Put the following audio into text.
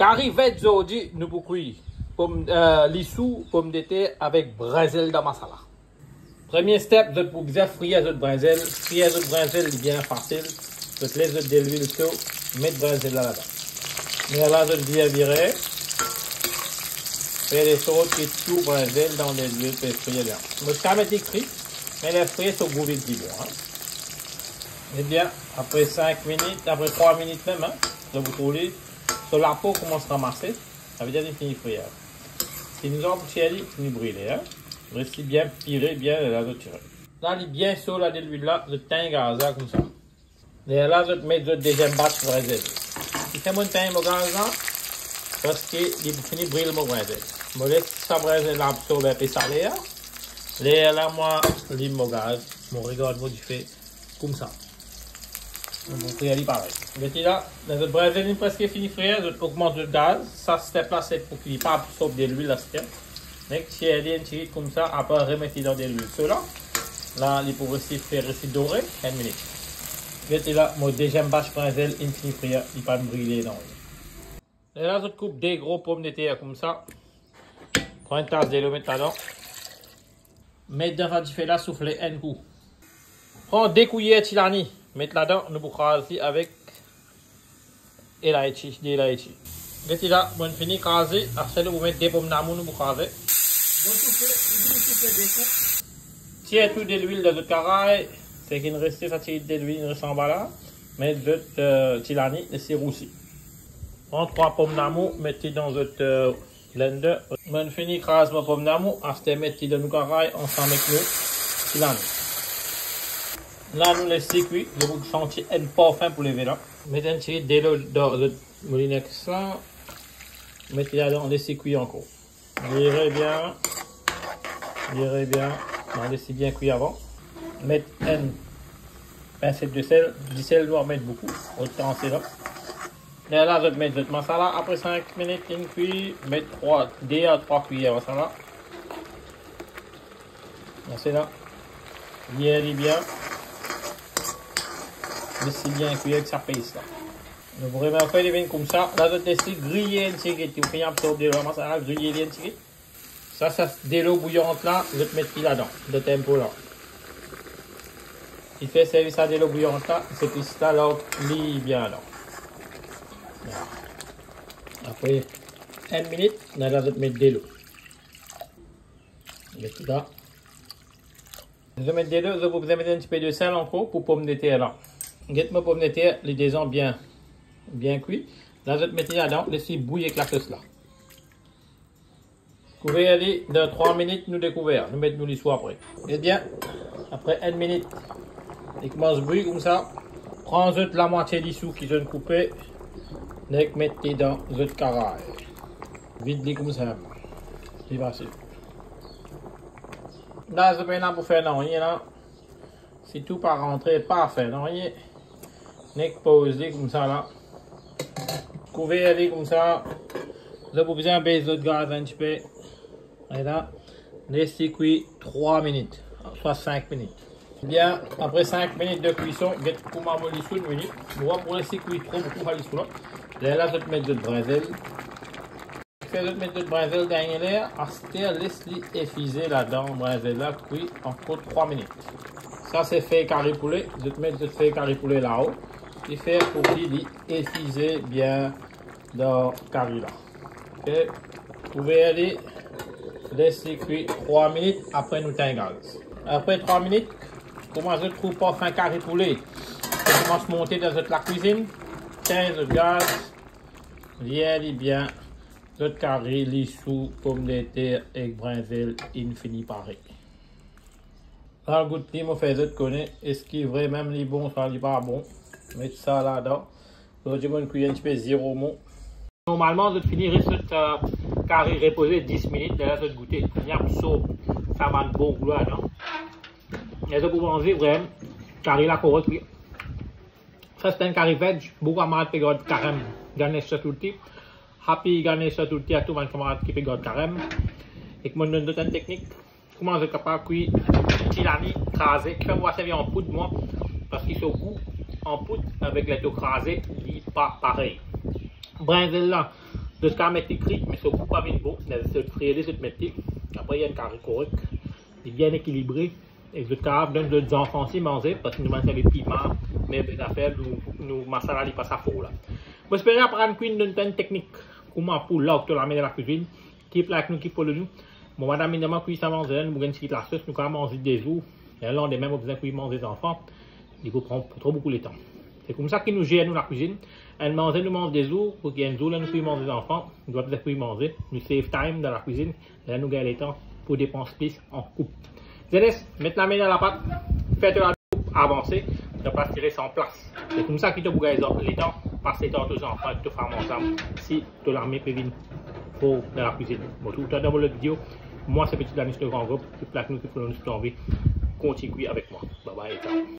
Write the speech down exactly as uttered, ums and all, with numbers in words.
Kari verd zordi, nou pou kwi pom, eh, lisou, pomdeter avek brinzel dan masala. Premie step, zot pou bizin frir zot brinzel. Frir zot brinzel, li bien fasil. Zot les zot delwil so, met brinzel la ladan. Me la zot vire vire, fer de sort ki tou brinzel dan delwil pe frir bien. Mo ti kapav met li kri, me ler frir so gou vinn pli bon, hein. Ebien, apre sink minit, apre trwa minit mem, hein, zot pou trouv li, so lapo koumans ranmase, savedir li fini frir. Si nou anvi tir li, li fini brile, hein. Les li bien pire, bien, la zot tire. La li bien so la delwil la, zot tegn gaz la koumsa. Lerla zot met zot deziem bas brinzel. Kifer mo tegn mo gaz la? Parski li pou fini bril mo brinzel. Mo les sa brinzel la absorb inpe saler la. Lerla mwa lim mo gaz, mo regard mo dife koumsa. Mo pou frir li parey. Gete la, ler zot brinzel inn preske fini frir, zot ogmant zot gaz. Sa step la se pou ki li pa absorb delwil la, step. Nek tir li enn tigit koumsa, apre remet li dan delwil so la. La, li pou les li frir, les li dore, enn minit. Gete la, mo deziem bas brinzel inn fini frir, li pa'nn brile nanye. Lerla zot koup de gro pomdeter koumsa. Pran enn tas delo, met ladan. Met dan sa dife la, soufle enn kou. Pran de kouyer tilani, met ladan, nou pou kraz li avek elaitsi, de elaitsi. Gete la, mo'nn fini kraze, aster nou pou met de pomdamour nou pou kraze. Bon soufle, li fini soufle de kou. Tir tou delwil dan zot karay, seki inn reste, sa ti delwil inn res anba la, met zot, eh, tilani, les li rousi. Pran trwa pomdamour, met li dan zot, eh, blender. Mo'nn fini kraz mo pomdamour, aster met li dan nou karay ansam ek nou tilani. La nou les li kwi, nou pou santi enn parfin pou leve la. Met enn tigit delo dan zot moulineks la. Met li ladan, les li kwi ankor. Vire bien. Vire bien. Nou les li bien kwi avan. Met enn pinse disel. Disel nou pa met boukou. Otan sel la. Lerla zot met zot masala, apre sink minit inn kwi, met trwa, de a trwa kwiyer masala. Konmsa la. Vire li bien. Les li bien kwi ek sa pes la. Nou pou remarke li vinn koumsa. La zot les li griye enn tigit, li finn absorb delo masala, griye li enn tigit. Sa, sa delo bouyant la, zot met li ladan, dan tempo la. Li fer servi sa delo bouyant la, se plis la, la li bien la. Apre enn minit, nou al zot met delo. Get la. Zot met delo, zot pou bizin met enn tipe disel ankor pou pomdeter la. Get mo pomdeter, li deza bien, bien kwi. La zot met li ladan, les li bouy ek lasos la. Kouver li, dan trwa minit nou dekouver, nou met nou lisou apre. Ebien, apre enn minit, li koumans bouy koumsa, pran zot lamwatie lisou ki zot inn koupe, nek met li dan zot karay. Vid li koumsa, li fasil. La, zot pena pou fer nanye la. Si tou pa rantre, pa fer nanye. Nek poz li koumsa la. Kouver li koumsa. Zot pou bizin bes zot gaz enn tipe. Ala. Les li kwi trwa minit, swa sink minit. Bien, apre sink minit de kwison, get kouma mo lisou inn vini. Nou pa pou les li kwi tro boukou sa lisou la. Lerla zot met zot brinzel. Fer zot met zot brinzel dernie ler, aster les li efize ladan brinzel la, kwi ankor trwa minit. Sa se fey kari poule, zot met zot fey kari poule lao, ki fer pou ki li efize bien dan kari la. Ok, kouver li, les li kwi trwa minit, apre nou tegn gaz. Apre trwa minit, kouma zot trouv parfin kari poule koumans monte dan zot lakwizinn, tegn zot gaz, vire li bien. Zot kari, lisou, pomdeter ek brinzel inn fini pare. Al gout li, mo fer zot kone eski vremem li bon, swa li pa bon. Met sa ladan. Zordi mo'nn kwi enn tipe ziromon. Normalman zot fini les zot, eh, kari repoze dis minit, lerla zot goute. Li absorb sa bann bon gou ladan. E zot pou manze vremem kari la korek, wi. Sa se enn kari veg, boukou kamarad pe gard Karem, Ganesh Chaturthi. Happy Ganesh Chaturthi a tou bann kamarad ki pe gard Karem. Ek mo'nn donn zot enn teknik, kouma zot kapav kwi tilani kraze, ki mo pa servi an poud mwa, parski so gou an poud avek ler to kraze, li pa parey. Brinzel la, Zot kapav met li kri, me so gou pa vinn bon, si zot frir li, zot met li. Apre, li enn kari korek, li bien ekilibre. E zot kapav donn zot zanfan osi manze, parski nou bann servi piman, me zafer, nou, nou masala li pa sa for la. Mo espere aprann kwi donn enn teknik kouma pou love to lame dan lakwizinn. Keep like nou, keep follow nou. Mo madam inn dir mwa kwi sa manze la, nou gagn tigit lasos, nou kapav manz li de zour. E landime, mo bizin kwi manze zanfan. Li pou pran tro boukou letan. Se koumsa ki nou zer nou lakwizinn. Enn manze nou manz de zour, pou ki enn zour la nou kwi manze zanfan, nou pa bizin kwi manze, nou save time dan lakwizinn, la nou gagn letan pou depans plis an koup. Zenes, met lame dan lapat, fer to lalwit, avanse, dan plas tire san plas. Se koumsa ki to pou gagn letan, pas letan to zanfan ek to fam ansam, si to lame pe vinn for dan lakwizinn. Mo trouv twa dan mo lot video. Mwa se Petit Danis, le Grand Group, keep like nou, keep follow nou, si to anvi kontign kwi avek mwa. Bye bye, ciao.